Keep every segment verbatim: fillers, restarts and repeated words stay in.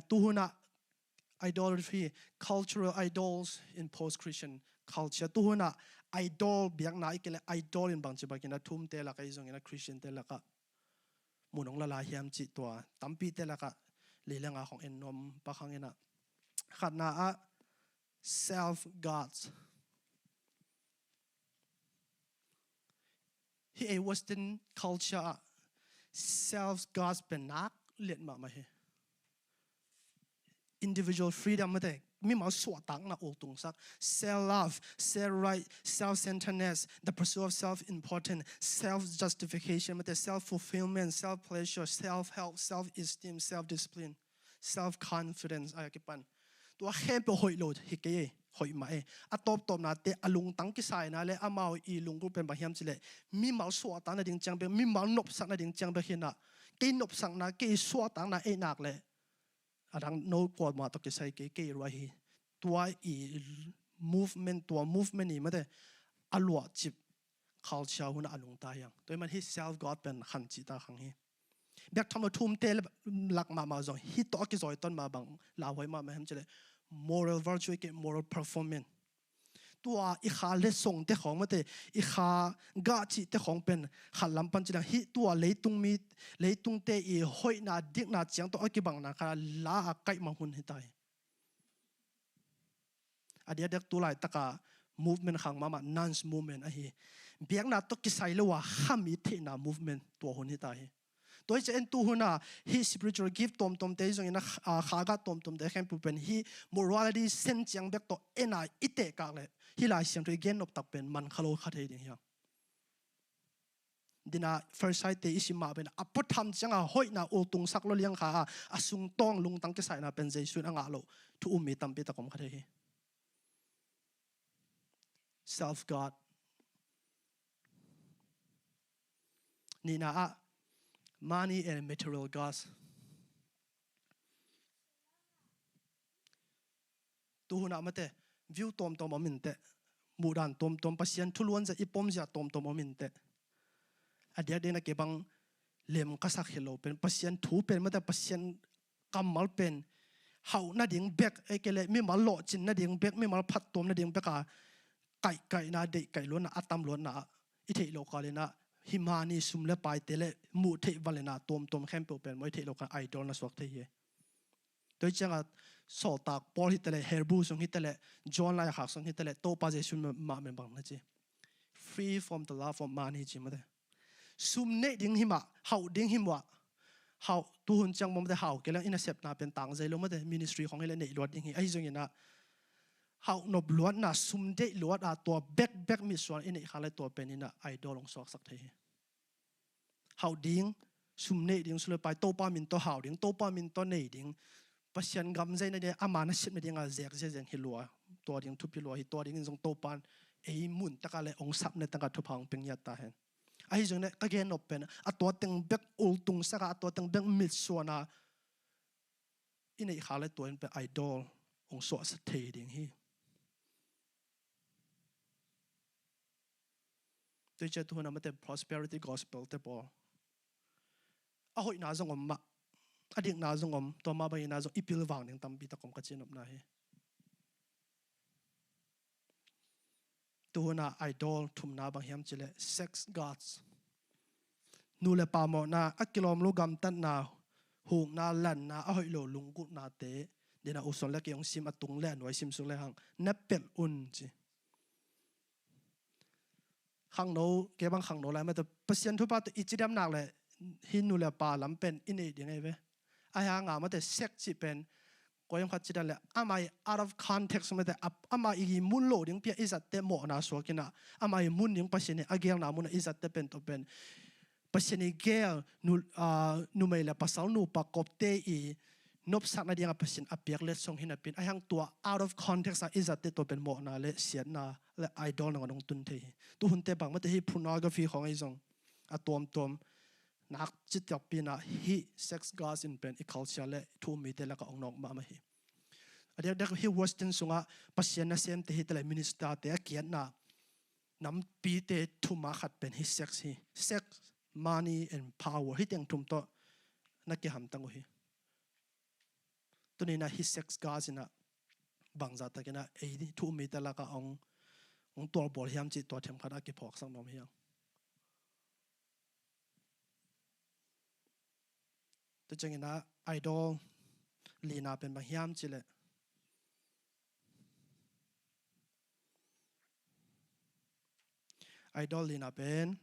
Tuhunah idolatry, cultural idols in post-Christian culture. Tuhunah idol biakna i kile idol in bangci bangin a thumte laka i zongin a Christian te laka mun hong la lai hiam cih tua tampite laka lei le nga hong en nuam pak hang inah. Khatna ah self gods. Hih ei Western culture ah self gods pen nak liat mahmah hi. Individual freedom mate, mimal suahtakna ultungsak, self love, self right, self centeredness, the pursuit of self important, self justification mate, self fulfillment, self pleasure, self help, self esteem, self discipline, self confidence a kipan. Tua khempeuh hoih lo hi kei, hoih mah e. A tawptawpnate a lungtang kisaina le amau i lunggulh pen bang hiam cileh mimal suahtakna ding ciang bek, mimal nopsakna ding ciang bek hinah, kei nopsakna, kei suahtakna ei nak leh a dang no kuamah tawh kisai kei, kei ruai hi. Tua i movement, tua movement i mate a luahcip culture hunah a lungta hiang. Tua i man hi self god pen khan cihta khang hi. Biak tham lo thumte lak mahmah zong hih tawh a kizawi ton mah bang lauhuai mahmah hiam cileh moral virtue i kei, moral performance. Tua i kha letsongte khawng mate, i kha gah cihte khawng pen khat lam pan cilang hih tua leitung mi, leitungte i hoihna dikna ciang tawh a kibangna kha la a kaih mang hun hi ta hi. A diakdiak tu laitaka movement khang mahmah nuns movement ahi. Biakna tawh kisai lo a kham i theihna movement tua hun hi ta hi. Tua hi ciah en tuhuna hih spiritual gift tuamtuamte hi zongin a kha, a kha gah tuamtuamte khempeuh pen hih morality sen ciang bek tawh ena i tehkak leh hih Lai Siangtho i gen noptak pen man kha lo kha thei ding hiang. Dina Pharisee-te i sim mah pen a puatham cianga hoihna ultungsak lo liang kha a, a sungtawng lungtang kisaina pen Jesu in a ngah loh thu um mi tampi tak om kha thei hi. Self god. Nihna ah money and material gods. Tuhuna mate view tuamtuam om inteh, muhdan tuamtuam, Pasian thuluan zia i pom zia tuamtuam om inteh. A diakdiak na kei bang lem ka sak hi lo pen Pasian thu pen mate Pasian kammal pen hauh nading bek, ei kei leh mimal lawhcin nading bek, mimal phattuam nading bek a kaihkaihna, deihkaih luatna, a tam luatna ah i theih loh kal inah hih money, sum le paite le muh theih val inah tuamtuam khempeuh pen maw i theih loh kal idol na suak thei hi. Tua hi cianga sawltak Paul hi taleh, Hebrew sung hi taleh, John lai a khak sung hi taleh, Topa Jesu mah men bang na ci, free from the love of money ci mate. Sum neih ding hi mah, hauh ding hi mah. Hauh, tuhun ciang bawmte hau kei leng i nasepna pen tangzei lo mate, ministry khong hi leh neih luat ding hi. Ahi zonginah hauh nop luatna, sum deih luat a tua bekbek mitsuan i neih kha le tua pen inah idol hong suaksak thei hi. Hauh ding, sum neih ding, sum le pai, Topa min tawh hau ding, Topa min tawh nei ding, Pasian gam zeina ding, ama nasepna dinga zek ziazeng hi lua, tua ding thupi lua hi, tua dingin zong Topa in ei mun taka le hong sapna taka thupha hong pia ngiat ta hen. Ahi zongin ka gen nop pen a tua teng bek ultung saka, a tua teng bek mitsuana i neih kha le tua in pen idol hong suahsak thei ding hi. Tua hi ciah tuhuna mate prosperity gospel te pawl a hoihna zong om mah, a dikna zong om, tua mah bangina zong i pilvang ding tampi tak om ka cihnopna hi. Tuhuna idol thumna bang hiam cileh sex gods. Nu le pa mawhna, a kilawm lo gamtatna, hukna, lanna, a hoih lo lunggulhnate dina uson le kei hong sim a tung le a nuai simsuk le hang na pelh un ci. Khangno, kei bang khangno lai mate Pasian thupha tawh i cidam nak le hih nu le pa lam pen i neih ding ei ve. Ahi hanga mate sex cih pen koi hong khat cidan le ama i out of context mate ama i mun lo ding pia i zatte mawhna suakinah ama i mun ding Pasian i a gelna munah i zatte pen tawh pen Pasian i gel numei le pasal nupa kopte i nopsakna dinga Pasian a piak letsong hi napin ahi hang tua out of context a i zatte tua pen mawhna le siatna le idol nangawn hong tun thei hi. Tuhunte bang mate hi pornography khawng ahi zong a tuamtuam nak citakpinah hih sex gods in pen i culture le thu um mite laka hong nawk mahmah hi. A diakdiak hih Western sungah Pasian nasemte hi taleh ministerte a kiatna nampite thuma khat pen hih sex hi. Sex, money and power, hih teng thum tawh na kihamtang uh hi. Tuni-in ah hih sex gods in ah bangzah takin ah ei thu um mite lakah hong, hong tualbawl hiam cih tua themkhat a kiphawksak nuam hi hang. Tua ciangin ah idol lina pen bang hiam cih leh, idol lina pen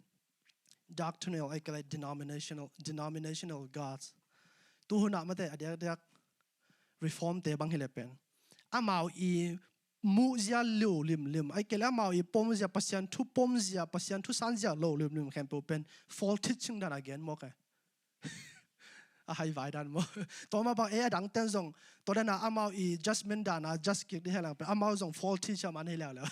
doctrinal, ahih kei leh denominational, denominational gods. Tuhun ah mate a diakdiak reform te bang hi leh pen amau i muhzia lo limlim, ahih kei leh amau i pomzia, Pasian thu pomzia, Pasian thu sanzia lo limlim khempeuh pen false teaching dan a gen mawk e. A haivai dan maw? Tua mah bang ei a dangten zong tua dan a amau i judgment dan a judge kik ding hi leng pen amau zong false teacher man hi leuleu.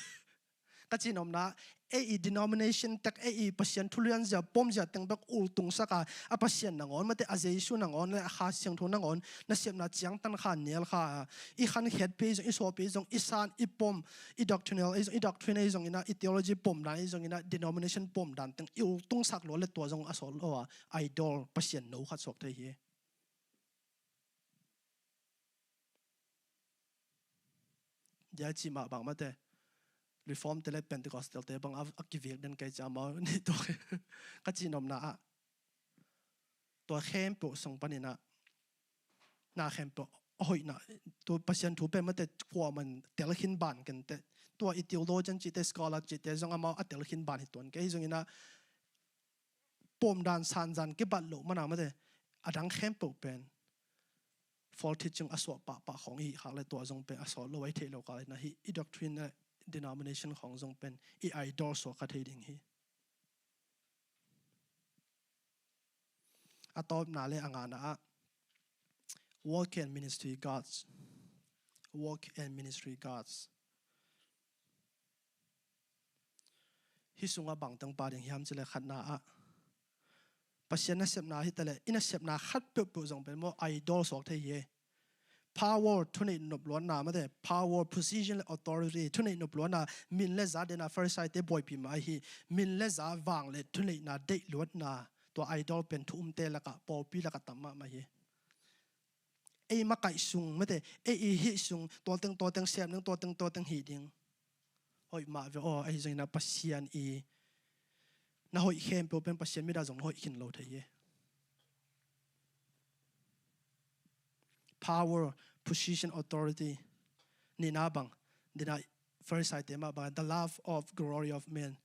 Ka cihnopna, ei i denomination tek, ei i Pasian thu lianzia pomzia teng bek ultungsak a, a Pasian nangawn mate, a Jesu nangawn le a Kha Siangtho nangawn nasepna ciangtan kha, nial kha a, i khankhiatpih zong, i suahpih zong, i san, i pom, i doctrinal, i zong, i doctrine, i zong in ah, i theology pom dan, i zong in ah, denomination pom dan teng i ultungsak lua le tua zong a sawt lo a, idol, pasian no khat suak thei hi. Dia i cih mah bang mate, reform te le Pentecostal te bang a, a kivik den kei cia mau ni tua ka cihnopna ah. Tua khempeuh sung panin ah na khempeuh a hoihna, tua Pasian thu pen mate kuaman telkhin ban kenteh. Tua i theologian cihte, scholar cihte zong amau a telkhin ban hi tuan kei. Hi zongin ah pom dan sanzan kibat loh mana mate, a dang khempeuh pen false teaching a suah pahpah khawng i hih khak le tua zong pen a sawt lo a i theih lo kal in ah hih i doctrine le denomination khawng zong pen i idol suak kha thei ding hi. A tawpna le a ngana ah work and ministry gods. Work and ministry gods. Hih sungah bangteng pha ding hiam cih le khatna ah Pasian nasepna hi ta le i nasepna khat peuhpeuh zong pen maw idol suak thei hi. Power, thuneih nopluatna mate, power, position le authority, thuneih nopluatna, min le za dena Pharisee te buaipih mah ahi. Min le za, vang le thuneihna deihluatna, tua idol pen thu umte lakah, pawlpi lakah tam mahmah hi. Ei makaih sung mate, ei i hih sung, tua teng tua teng sem ding, tua teng tua teng hih ding. Hoih mah ve aw, ahi zongin ah Pasian i na hoih khempeuh pen Pasian mit ah zong na hoih khin lo thei hi. Power, position, authority. Nihna bang, dena Pharisee te mah bang, the love of glory of men.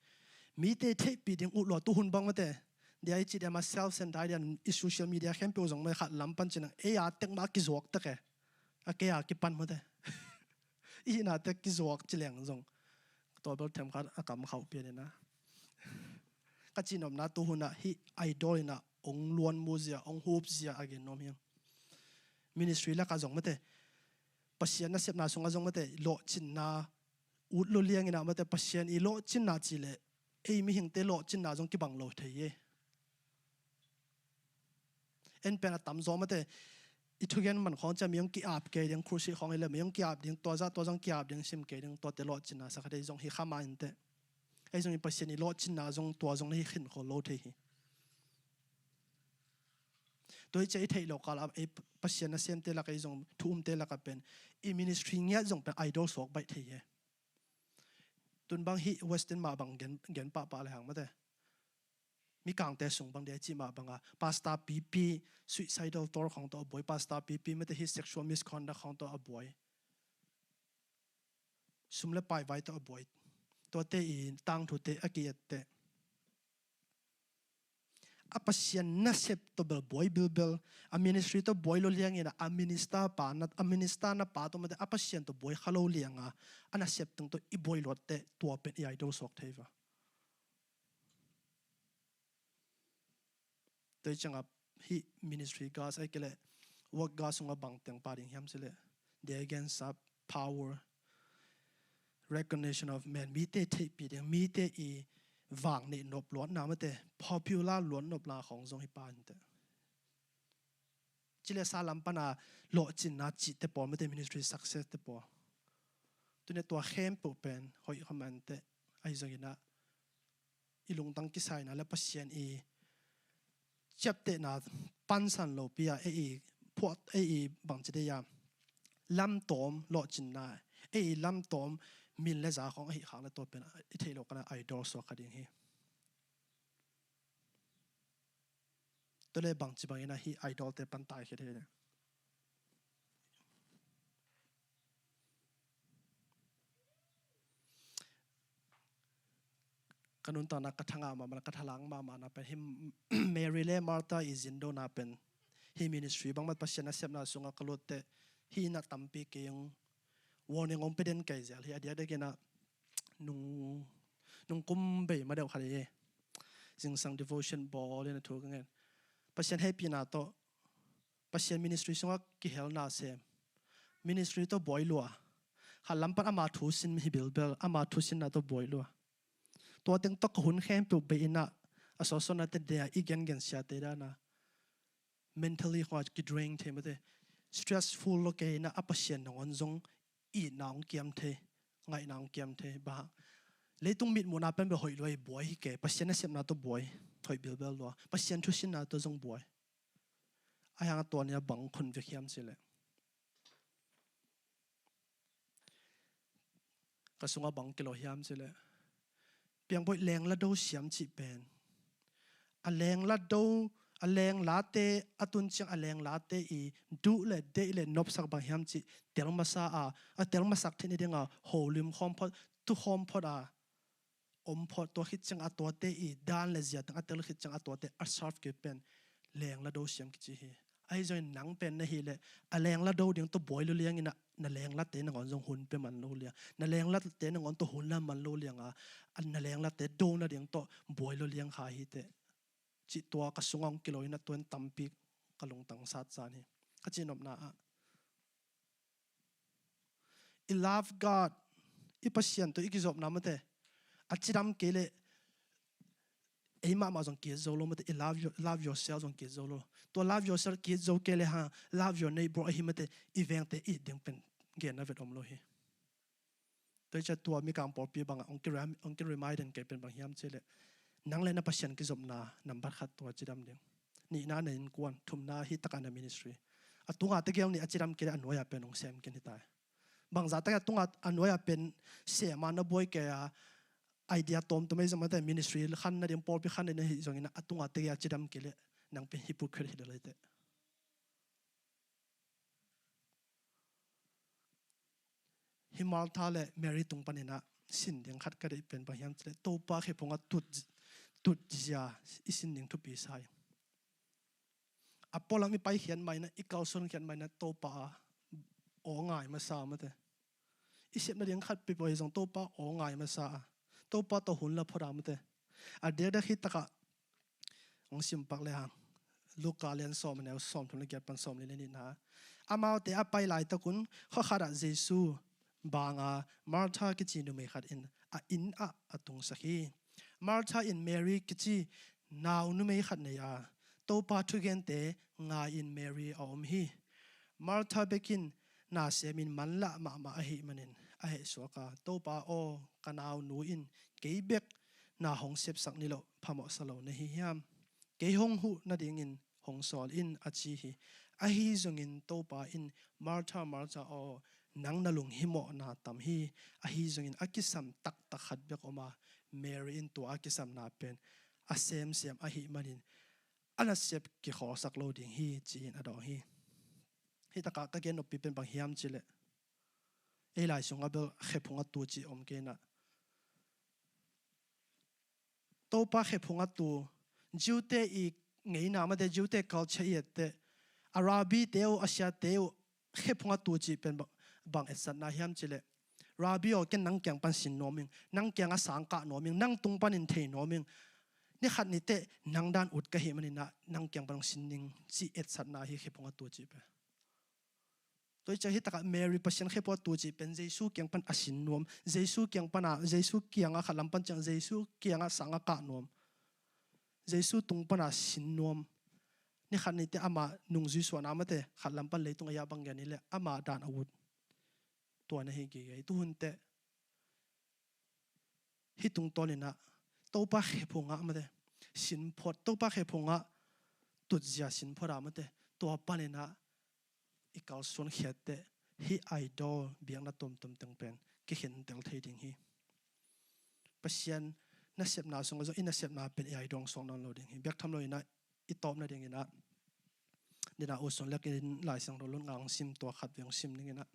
Mite theihpih ding utlua tuhun bang mate. Dia i cih dia mah self-centered dia i social media khempeuh zong mah khat lam pan cih nang ei a tek mah a kizuak tek e. A kei a kipan mate. I hihna tek kizuak ci leng zong tua bel themkhat a kam khauh pian in ah. Ka cihnopna tuhun ah hih idol in ah ong luan muzia, ong hupzia a gen nuam hiang. Ministry lakah zong mate, Pasian nasepna sungah zong mate, lawhcinna ut lo liang in ah mate, Pasian i lawhcinna cih le ei mihingte lawhcinna zong kibang lo thei hi. En pen a tamzaw mate, i thugen man khawng cia mi hong ki-ap kei ding, khursi khawng hi le mi hong ki-ap ding, tua zah tua zong ki-ap ding sim kei ding, tuate lawhcinna sa kha thei zong hi kha mah inteh. Ei zong i Pasian i lawhcinna zong tua zong na hi khin khol lo thei hi. Tua hi cia i theih lo kal ah ei Pasian nasemte lakah ei zong thu umte lakah pen i ministry ngiat zong pen idol suak baih thei hi. Tun bang hih Western mah bang gen, gen pahpah le hang mate. Mikangte sung bang dia i cih mah banga Pastor pipi suicidal thought khawng tawh a buai, Pastor pipi mate hih sexual misconduct khawng tawh a buai, sum le paivai tawh a buai, tuate i tangthute a ki-etteh. A Pasian nasep tawh bel buai bilbel, a ministry tawh buai lo liangin a minister pa na, a minister na pa tawh mate a Pasian tawh buai kha lo lianga a nasep teng tawh i buai luatteh tua pen i idol suak thei va. Tua hi ciangah hih ministry gods ahih kei leh work gods sungah bangteng pha ding hiam cih leh, they against up power, recognition of men, mite theihpih ding, mite i vang neih nop luatna mate, popular luat nopna khawng zong hi pah inteh. Cilesa lam pana lawhcinna cihte pawl mate, ministry success te pawl. Tuni tua khempeuh pen hoih kha mah inteh, ahi zongin ah i lungtang kisaina le Pasian i ciaptehna pansan lopi a, ei i phuah, ei i bangci dei a, lamtawm lawhcinna, ei lamtawm min le za khawng ahi khak le tua pen i theih loh kana idol suak kha ding hi. Tua le bangci bangin a hih idol te pan tai khia thei le. Ka nuntakna ka thangah mahmah, ka thalang mahmahna pen hih Mary le Martha i zindona pen hih ministry bangmah Pasian nasepna sungah ka lutte hih na tampi kei ung warning ong pia den kei zel hi. A diakdiakin ah nung, nung kum bei ma deuh khat hi. Zingsang devotion bawl in a thu ka ngen. Pasian hehpihna tawh Pasian ministry sungah kihelna sem. Ministry tawh buai lua. Khat lam pan ama thu sin hi bilbel, ama thu sinna tawh buai lua. Tua teng tawh ka hun khempeuh bei in ah a sawsawna te dia i gengen siate dana mentally khua kidrain thei mate. Stressful lo kei in ah a Pasian nangawn zong itna ong kiam thei, ngaihna ong kiam thei. Bang hang leitung mitmuhna pen bel hoih lua i buai hi kei, Pasian nasepna tawh buai, hoih bilbel lua, Pasian thu sinna tawh zong buai. Ahi hang a tua ni a bang khun vek hiam cileh ka sungah bang kilo hiam cileh piangboih lengla do siam cih pen a lengla do, a lenglate a tun ciang a lenglate i duh le deih le nopsak bang hiam cih tel masa a, a tel masak theih ni dinga holim khawm phot, tu khawm phot a om phot, tua khit ciang a tuate i dan le zia teng a tel khit ciang a tuate a serve kei pen lengla do siam kici hi. Ahi zongin nang pen na hih leh a lengla do ding tawh buai lo liangin ah na lenglate nangawn zong hun pia man lo liang, na lenglate nangawn tawh hun la man lo lianga na lenglate do nading tawh buai lo liang kha hi teh. Cih tua ka sungah ong kilo in ah tuan tampi ka lungtang satsan hi. Ka cihnopna ah i love God, i Pasian tawh i kizopna mate a cidam kei leh ei mahmah zong ki-et zo lo mate. I love, your, love yourself zong ki-et zo lo. Tua love yourself ki-et zo kei leh ha, love your neighbor ahi mate, i vengte i ding pen genna vet om lo hi. Tua hi ciah tua Mikang pawlpi bangah ong ki-remind den kei pen bang hiam cileh nang le na Pasian kizopna nambat khat tua cidam ding. Nihna na innkuan, thumna hih takah na ministry. A tunga tegel nih a cidam kei leh a nuai-ah pen ong sem ken hi tai. Bangzah takah a tunga a nuai-ah pen sema na buai kei a idea tawmtawm ei zong mate ministry khan nading pawlpi khan nading hi zongin a tunga tegel a cidam kei leh nang pen hypocrite hi dal hi teh. Hih Martha le Mary tung panin ah sin ding khat ka deih pen bang hiam cileh Topa khephungah tut, tut zia i sin ding thupi sa hi. A pualam i paikhiat mah in ah, i kalsuankhiat mah in ah Topa a aw ngai masa mate. I sep nading khat pipawi zong Topa aw ngai masa a, Topa tawh hun la phot a mate. A diakdiak hih takah ong simpak le hang Luka lian sawm a neu sawmthum le giat pan sawmli le nihna. Amaute a pai laitakun khua khatah Jesu banga Martha kici numei khat in a inn ah a tungsak hi. Martha in Mary kici nau numei khat nei a, Topa thugente ngai-in Mary a om hi. Martha bekin na semin manlah mahmah ahih manin a hehsuak a, Topa aw, ka naunu in kei bek na hong sepsak niloh phamawhsa lo na hi hiam? Kei hong huh nadingin hong sawl in, a ci hi. Ahi zongin Topa in, Martha, Martha aw, nang na lunghimawhna tam hi. Ahi zongin a kisam taktak khat bek om a, Mary in tua a kisamna pen a semsem ahih manin a nasep kikhawlsak lo ding hi, ci-in a dawng hi. Hih takah ka gen noppi pen bang hiam cileh ei lai sungah bel khephungah tu cih om kei in ah Topa khephungah tu, Jew-te i ngeina mate, Jew-te culture i etteh a rabbi-te uh, a siate uh khephungah tu cih pen bang, bang etsatna hiam cileh, Rabbi aw, ken nang kiang pan sin nuam ing, nang kiangah sang kah nuam ing, nang tung panin thei nuam ing, ni khat ni teh nang dan ut ka hih manin ah nang kiang pan hong sin ning, cih etsatna hi khephungah tu cih pen. Tua hi ciah hih takah Mary Pasian khephungah tu cih pen Jesu kiang pan a sin nuam, Jesu kiang pana, Jesu kiangah khat lam pan ciang Jesu kiangah sang a kah nuam, Jesu tung pana sin nuam. Ni khat ni teh ama nungzui suahna mate, khat lam pan leitung a yah bang gen ni leh ama dan a ut. Tua na hi gige hi. Tuhun teh hih tungtawn in ah Topa khephungah mate sin phot, Topa khephungah tutzia sin phot a mate, tua panin ah i kalsuan khiat teh hih idol biakna tuamtuam teng pen kikhentel thei ding hi. Pasian nasepna sungah zong i nasepna pen i idol suak nawn lo ding hi. Biak tham lo inah i tawpna dinginah, dinah u sun lek in Lai Siangtho lutnga hong sim, tua khat vei hong sim dinginah.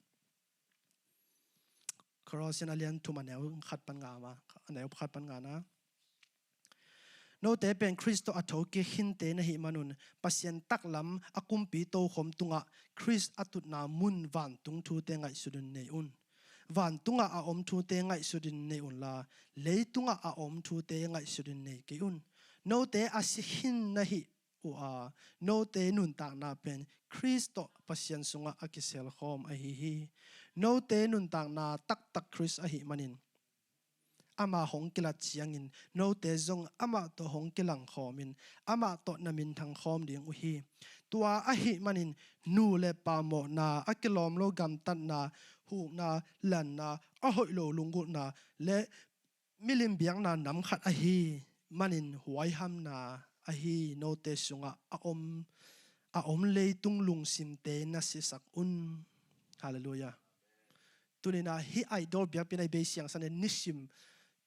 Colossian a lian thum a neu khat pan nga ma, a neu khat pan nga na. Note pen Khrist tawh a thokik khinte na hih manun, Pasian taklam a kumpi tokhom tungah Khrist a tutna mun vantung thute ngaihsutin nei un. Vantungah a om thute ngaihsutin nei unla, leitungah a om thute ngaihsutin nei kei un. Note a si khin na hih uh a, note nuntakna pen Khrist tawh Pasian sungah a kiselkhawm ahi hi. Note nuntakna taktak Khrist ahih manin, amah hong kilat ciangin note zong amah tawh hong kilangkhawmin, amah tawh na minthangkhawm ding uh hi. Tua ahih manin nu le pa mawhna, a kilawm lo gamtatna, hukna, lanna, a hoih lo lunggulhna le milim biakna nam khat ahi manin huaihamna ahi note sungah a om, a om leitung lungsimte na sisak un. Halleluiah. Tuninah hih idol biakpi-in a i bei siangsan in nisim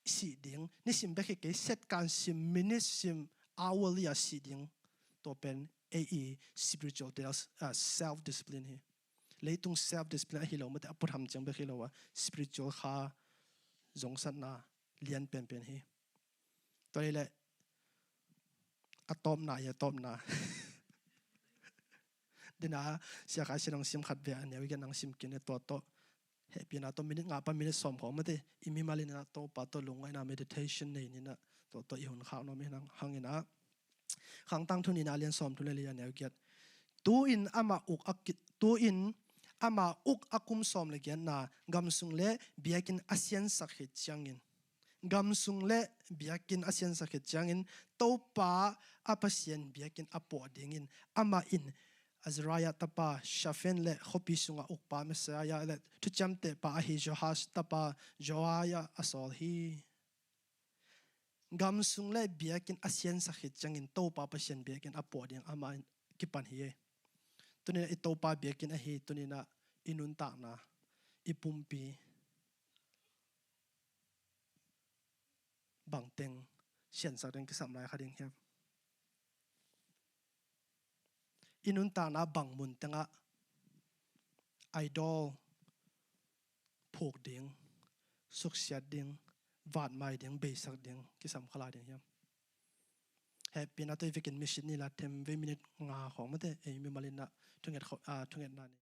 sih ding, nisim bek hi kei, second sim, minute sim, hourly a sih ding. Tua pen ei i spiritual, ah, self discipline hi. Leitung self discipline ahi lo, mate a put ham ciang bek hi lo a, spiritual kha zongsatna lian penpen hi. Tua hi leh a tawpna hi, a tawpna. Dinah Sia Khai Sian hong sim khat vei a neu i gen hong sim khin e, tua tawh hehpihna tawh minute nga pan minute sawm khawng mate i mimal in a Topa tawh lungngaihna meditation nei ninah tua tawh i hun khak nuam hi hang inah. Khangtang Thu nihna a lian sawmthum le li a neu giat. Tu-in amah uk a ki-, tu-in amah uk a kum sawm le giatna, gam sung le biakinn a siansak khit ciangin, gam sung le biakinn a siansak khit ciangin Topa a Pasian biakinn a puah dingin amah in Azariah tapa Shaphan le khuapi sungah ukpa Maaseiah le thuciamtehpa ahi Joash tapa Joiada a sawl hi. Gam sung le biakinn a siansak khit ciangin Topa Pasian biakinn a puah ding amah in kipan hi. Tuninah i Topa biakinn ahi, tuninah i nuntakna, i pumpi bangteng siansak ding kisam lai kha ding hiam? I nuntakna bang mun tengah idol phuk ding, suksiat ding, vatmai ding, beisak ding kisam kha lai ding hiam? Hehpihna tawh i vekin mission ni la them vei minute nga khawng mate ei mimal inah thunget kho-, ah, thungetna ni.